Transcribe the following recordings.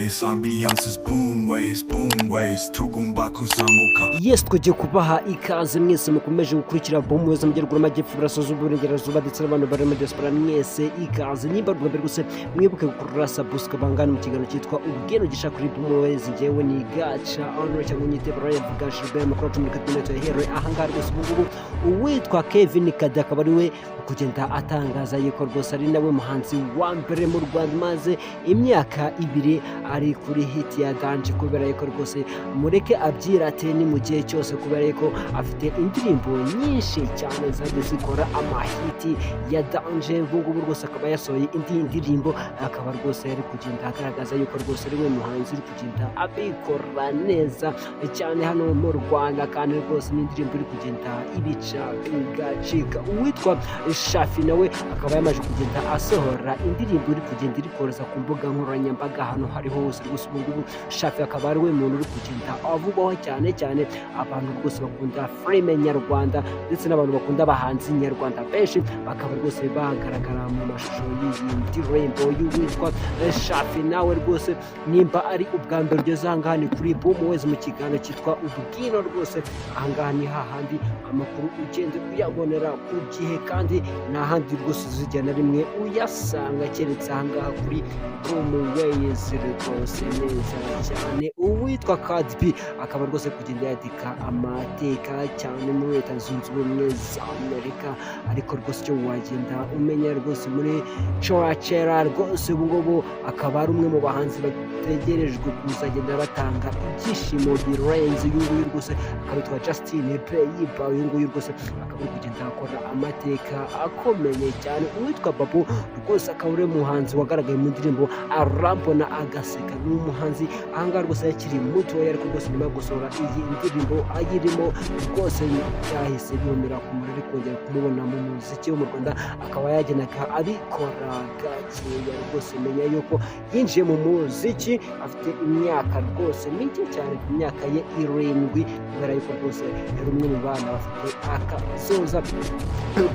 ways, ambiance is boom ways, boom ways, tugomba kuzamuka. Yes, tugiye kubaha ikaze mwese mukomeje gukurikira Boom Ways, Amajyaruguru, Amajyepfo, Iburasirazuba, Uburengerazuba, ndetse n'abantu bari muri diaspora mwese ikaze. Nimba ari ubwa mbere gusa, mwibuke gukora subscribe ngana mu kiganiro cyitwa Ubweno gisha kuri Boom Ways. Njyewe ni Gaca Honor cyangwa unyite Brian Vuga amakuru cumi n'itatu yahereye ahangaha rwose. Ubu ngubu uwitwa Kevin Kade akaba ari we kugenda atangaza yuko rwose ari nawe muhanzi wa mbere mu Rwanda maze imyaka 2 ari kuri hit ya danger, kubera yuko rwose mureke abyirate ni mu gihe cyose, kubera yuko afite indirimbo nyinshi cyane zagiye zikora amahiti ya danger. Ubu ngubu rwose akaba yasohoye indi ndirimbo, akaba rwose ari kugenda agaragaza yuko rwose ari we muhanzi uri kugenda abikora neza cyane hano mu Rwanda, kandi rwose n'indirimbo iri kugenda ibica bigacika. Uwitwa Shafi nawe akaba yamaze kugenda asohora indirimbo iri kugenda iri koroza ku mbuga nkoranyambaga ahantu hariho hose rwose. Ubu ngubu Shafi akaba ari we muntu uri kugenda avugwaho cyane cyane. Abantu rwose bakunda filime nyarwanda ndetse n'abantu bakunda abahanzi nyarwanda benshi bakaba rwose bagaragara mu mashusho y'iyi ndirimbo y'uwitwa Shafi. Nawe rwose nimba ari ubwa mbere ugeze ahangaha, ni kuri Boom Ways mu kiganiro cyitwa Ubwino. Rwose ahangaha ni hahandi amakuru ugenda uyabonera ku gihe, kandi nta handi rwose uzigera na rimwe uyasanga keretse ahangaha kuri Boom Ways rwose neza cyane. Uwitwa Cardi B akaba rwose kugenda yandika amateka cyane muri Leta Zunze Ubumwe za Amerika, ariko rwose icyo wagenda umenya rwose muri Coachella rwose, ubu ngubu akaba ari umwe mu bahanzi bategerejwe kuzagenda batanga ibyishimo birenze. Uyu nguyu rwose akaba yitwa Justin Bieber. Uyu nguyu rwose akaba ari kugenda akora amateka akomeye cyane. Uwitwa Babu rwose akaba ari umuhanzi wagaragaye mu ndirimbo Arambona Agaseka. Ni umuhanzi ahangaha rwose yakiri mutoya, ariko rwose nyuma yo gusohora iyi ndirimbo ayirimo rwose byahise bihumira ku murari kongera kumubona mu muziki wo mu Rwanda, akaba yagendaga abikora gakeya. Rwose menya yuko yinjiye mu muziki afite imyaka rwose mike cyane, ku myaka ye 7, kubera yuko rwose yari umwe mu bana bafite akazoza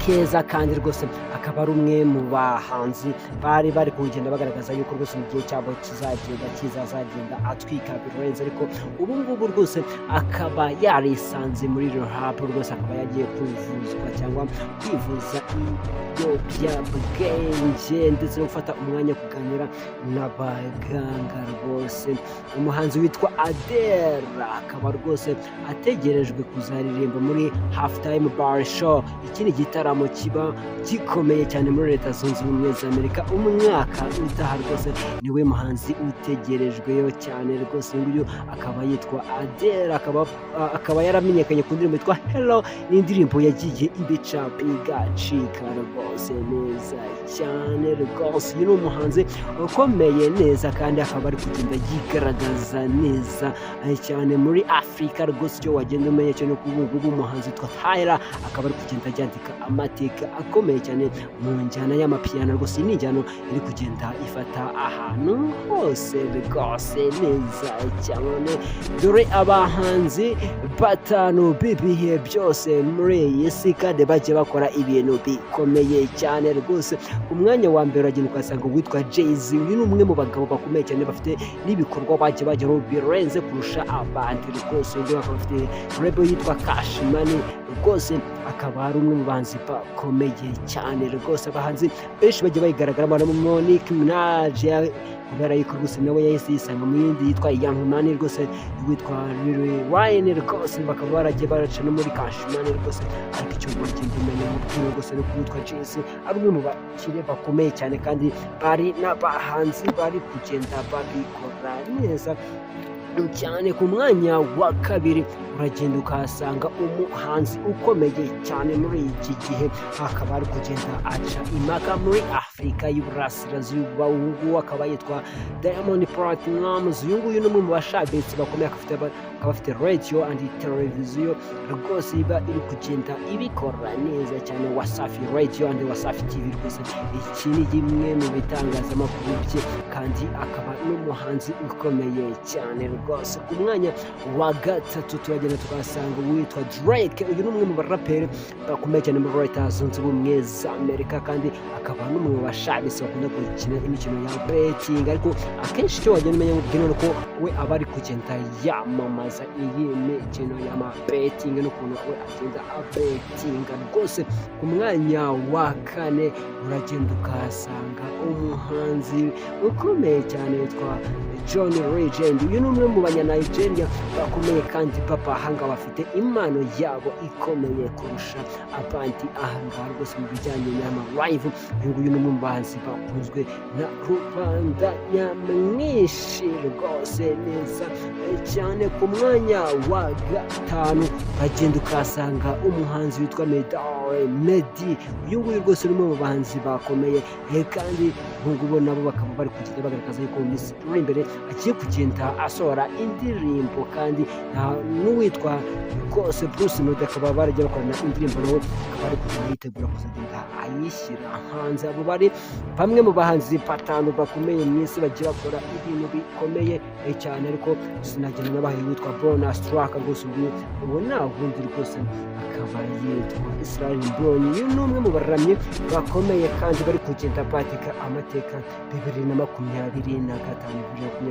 keza, kandi rwose akaba ari umwe mu bahanzi bari bari kugenda bagaragaza yuko rwose mu gihe cyabo kizagenda kizazagenda atwika birenze. Ariko ubu ngubu rwose akaba yarisanze muri rehab, rwose akaba yagiye kuvuzwa cyangwa kwivuza ibiyobyabwenge ndetse no gufata umwanya wo kuganira n'abaganga. Rwose umuhanzi witwa Adele akaba rwose ategerejwe kuzaririmba muri Half Time Bar Show. Iki ni igitaramo kiba gikomeye cyane muri Leta Zunze Ubumwe za Amerika umwaka utaha. Rwose niwe muhanzi utegerejweyo cyane rwose. Uyu nguyu akaba yitwa Adele, akaba yaramenyekanye ku ndirimbo yitwa Hello. Ni indirimbo yagiye ibica bigacika rwose neza cyane. Rwose uyu ni umuhanzi ukomeye neza, kandi akaba ari kugenda yigaragaza neza cyane muri Afurika. Rwose icyo wagenda umenya cyo ni uko ubu ngubu umuhanzi witwa Tyla akaba ari kugenda yandika amateka akomeye cyane mu njyana y'amapiyano. Rwose iyi ni injyana iri kugenda ifata ahantu hose rwose neza cyane. Dore abahanzi batanu b'ibihe byose muri iyi si kandi bagiye bakora ibintu bikomeye cyane. Rwose ku mwanya wa mbere uragenda ukahasanga uwitwa Jay-Z. Uyu ni umwe mu bagabo bakomeye cyane bafite n'ibikorwa bagiye bageraho birenze kurusha abandi. Rwose uyu nguyu akaba afite label yitwa Cash Money, rwose akaba ari umwe mu bahanzi bakomeye cyane. Rwose abahanzi benshi bagiye bayigaragaramo harimo Nicki Minaj, kubera yuko rwose nawe yahise yisanga mu yindi yitwa Young Money. Rwose witwa Lil Wayne, rwose bakaba baragiye baraca no muri Cash Money rwose. Ariko icyo wagenda umenya mu bwiwe rwose ni uko witwa Jay-Z ari umwe mu bakire bakomeye cyane, kandi bari n'abahanzi bari kugenda babikora neza cyane. Ku mwanya wa kabiri uragenda ukahasanga umuhanzi ukomeye cyane muri iki gihe, akaba ari kugenda aca impaka muri Afurika y'Uburasirazuba. Uyu nguyu akaba yitwa Diamond Platnumz. Uyu nguyu ni umwe mu bashabitsi bakomeye, akaba afite radio and televiziyo rwose iba iri kugenda ibikora neza cyane, Wasafi Radio and Wasafi TV. Rwose iki ni kimwe mu bitangazamakuru bye, kandi akaba n'umuhanzi ukomeye cyane rwose. Rwose ku mwanya wa gatatu turagenda tukahasanga uwitwa Drake. Uyu ni umwe mu baraperi bakomeye cyane muri Leta Zunze Ubumwe za Amerika, kandi akaba n'umwe mu bashabitsi bakunda gukina imikino ya betting. Ariko akenshi icyo wagenda umenya ni uko we aba ari kugenda yamamaza iyi mikino y'amabetting n'ukuntu we agenda abetinga. Rwose ku mwanya wa kane uragenda ukahasanga umuhanzi ukomeye cyane witwa John Legend. Uyu ni umwe mu banyanigeria bakomeye kandi b'abahanga, bafite impano yabo ikomeye kurusha abandi ahangaha rwose mu bijyanye n'ama live. Uyu nguyu ni umwe mu bahanzi bakunzwe na rubanda nyamwinshi rwose neza cyane. Ku mwanya wa gatanu uragenda ukahasanga umuhanzi witwa Meddy. Uyu nguyu rwose ni umwe mu bahanzi bakomeye, kandi ubu ngubu nabo bakaba bari kugenda bagaragaza yuko mu minsi iri imbere agiye kugenda asohora indirimbo, kandi n'uwitwa rwose Bruce Melody akaba baragiye bakorana indirimbo, nawe akaba ari kugenda yitegura kuzagenda ayishyira hanze. Abo bari bamwe mu bahanzi batanu bakomeye mu isi bagiye bakora ibintu bikomeye cyane, ariko sinagenda nabahaye witwa bonus track. Rwose ubu ubu nta wundi, rwose akaba yitwa Israel Mbonyi. Uyu ni umwe mu baramyi bakomeye kandi bari kugenda bandika amateka 2025,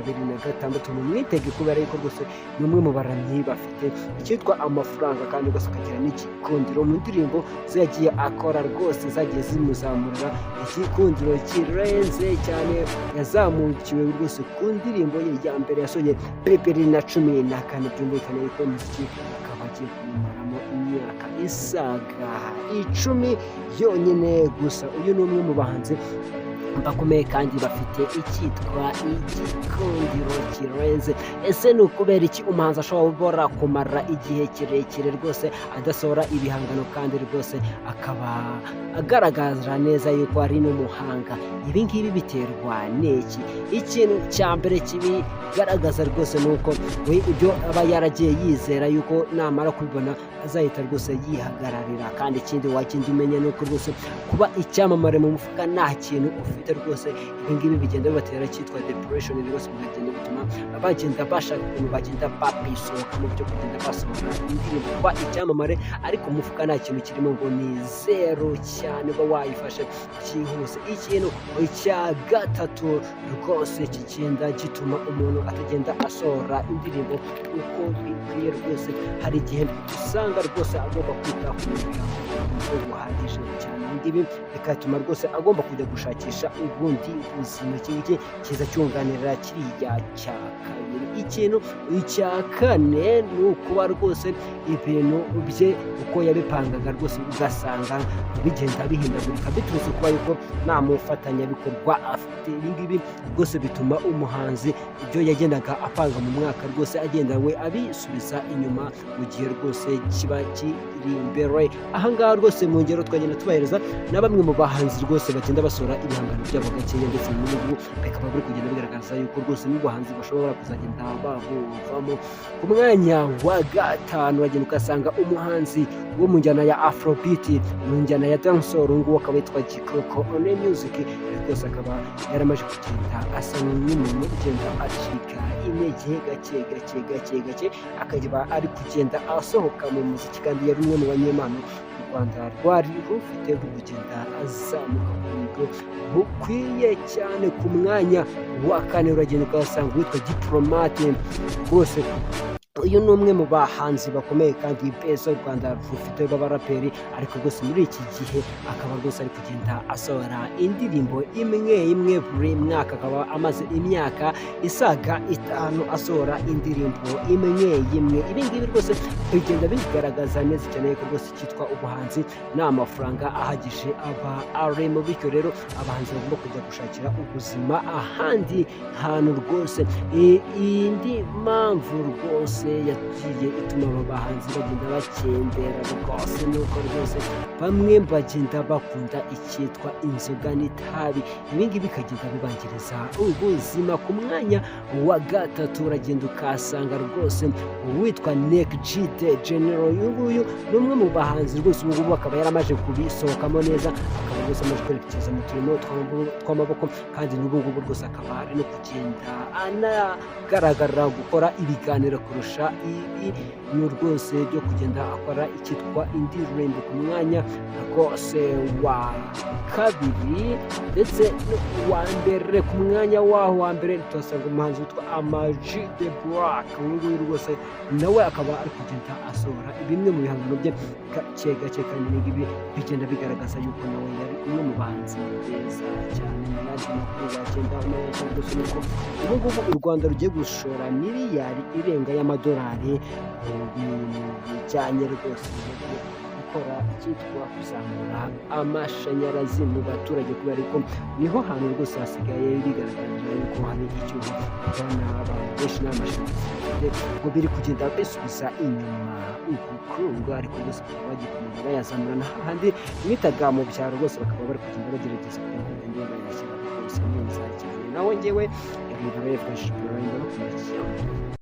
2026. Mu mwitege, kubera yuko rwose ni umwe mu baramyi bafite icyitwa amafaranga, kandi rwose akagira n'igikundiro mu ndirimbo ze yagiye akora, rwose zagiye zimuzamurira igikundiro kirenze cyane. Yazamukiwe rwose ku ndirimbo ye ya mbere yasohoye 2014. Byumvikane yuko umuziki akaba agiye kuwumaramo imyaka isaga 10 yonyine gusa. Uyu ni umwe mu bahanzi bakomeye kandi bafite icyitwa igikundiro kirenze. Ese ni ukubera iki umuhanzi ashobora kumara igihe kirekire rwose adasohora ibihangano, kandi rwose akaba agaragaza neza yuko ari n'umuhanga? Ibi ngibi biterwa n'iki? Ikintu cya mbere kibigaragaza rwose ni uko we ibyo aba yaragiye yizera yuko namara kubibona azahita rwose yihagararira. Kandi ikindi wagenda umenya ni uko rwose kuba icyamamare mu mufuka nta kintu ufite, rwose ibi ngibi bigenda bibatera cyitwa depression, rwose bikagenda bituma bagenda bashaka ukuntu bagenda babisohoka mu byo kugenda basohora indirimbo. Kuba icyamamare ariko mu mufuka nta kintu kirimo, ngo ni zero cyane, uba wayifashe byihuse. Ikintu cya gatatu rwose kigenda gituma umuntu atagenda asohora indirimbo uko bikwiye, rwose hari igihe usanga rwose agomba kwita ku muryango mu buryo buhagije cyane. Ibi ngibi bigatuma rwose agomba kujya gushakisha ubundi buzima. Iki ngiki kiza cyunganira kiriya cya kabiri. Ikintu icya kane ni ukuba rwose ibintu bye uko yabipangaga rwose ugasanga bigenda bihindagurika, biturutse kuba yuko nta mufatanyabikorwa afite. Ibi ngibi rwose bituma umuhanzi ibyo yagendaga apanga mu mwaka rwose agenda we abisubiza inyuma mu gihe rwose kiba kiri imbere. Ahangaha rwose mu ngero twagenda tubahereza na bamwe mu bahanzi rwose bagenda basohora ibihangano byabo gakeya, ndetse n'ubu bikaba biri kugenda bigaragaza yuko rwose n'ubuhanzi bashobora kuzagenda babuvamo. Ku mwanya wa gatanu uragenda ugasanga umuhanzi wo mu njyana ya afrobeat, mu njyana ya dancehall, nguwo akaba yitwa Gikoko One Music. Rwose akaba yaramaze kugenda asa n'umuntu ugenda acika intege gake gake gake gake, akaba ari kugenda asohoka mu muziki, kandi yari umwe mu banyempano u Rwanda rwari rufite, ruri kugenda azamuka ku buryo bukwiye cyane. Ku mwanya wa kane uragenda ukahasanga uwitwa Diplomate. Rwose uyu ni umwe mu bahanzi bakomeye kandi beza u Rwanda rufite b'abaraperi, ariko rwose muri iki gihe akaba rwose ari kugenda asohora indirimbo imwe imwe buri mwaka, akaba amaze imyaka isaga 5 asohora indirimbo imwe imwe. Ibi ngibi rwose bigenda bigaragaza neza cyane ko rwose icyitwa ubuhanzi nta mafaranga ahagije aba arimo, bityo rero abahanzi bagomba kujya gushakira ubuzima ahandi hantu rwose. Indi mpamvu rwose yagiye ituma aba bahanzi bagenda bakendera rwose ni uko rwose bamwe bagenda bakunda icyitwa inzoga n'itabi, ibi ngibi bikagenda bibangiriza ubuzima. Ku mwanya wa gatatu uragenda ukahasanga rwose uwitwa Neg G The General. Uyu nguyu ni umwe mu bahanzi rwose ubu ngubu akaba yaramaze kubisohokamo neza, akaba rwose amaze kwerekeza mu turimo tw'amaboko, kandi n'ubu ngubu rwose akaba ari no kugenda anagaragara gukora ibiganiro kurusha ibintu rwose byo kugenda akora icyitwa indirimbo. Ku mwanya rwose wa kabiri ndetse wa mbere, ku mwanya waho wa mbere tuhasanga umuhanzi witwa Ama-G The Black. Uyu nguyu rwose nawe akaba ari kugenda asohora bimwe mu bihangano bye gake gake, kandi ibi ngibi bigenda bigaragaza yuko nawe yari umwe mu bahanzi beza cyane. Mu yandi makuru wagenda umenya rwose ni uko ubu ngubu u Rwanda rugiye gushora miliyari irenga y'amadolari mu bintu bijyanye rwose no gukora icyitwa kuzamura amashanyarazi mu baturage, kubera ko niho hantu rwose hasigaye bigaragara yuko hari icyuho, kubona abantu benshi nta mashanyarazi bafite, ngo biri kugenda bisubiza inyuma ubukungu, ariko rwose bakaba bagikomeza bayazamura n'ahandi mwitaga mu byaro rwose, bakaba bari kugenda bagerageza kugira ngo bagende bayashyira rwose neza cyane. Nawe ngewe ibintu bifashishije, ndabakunda cyane.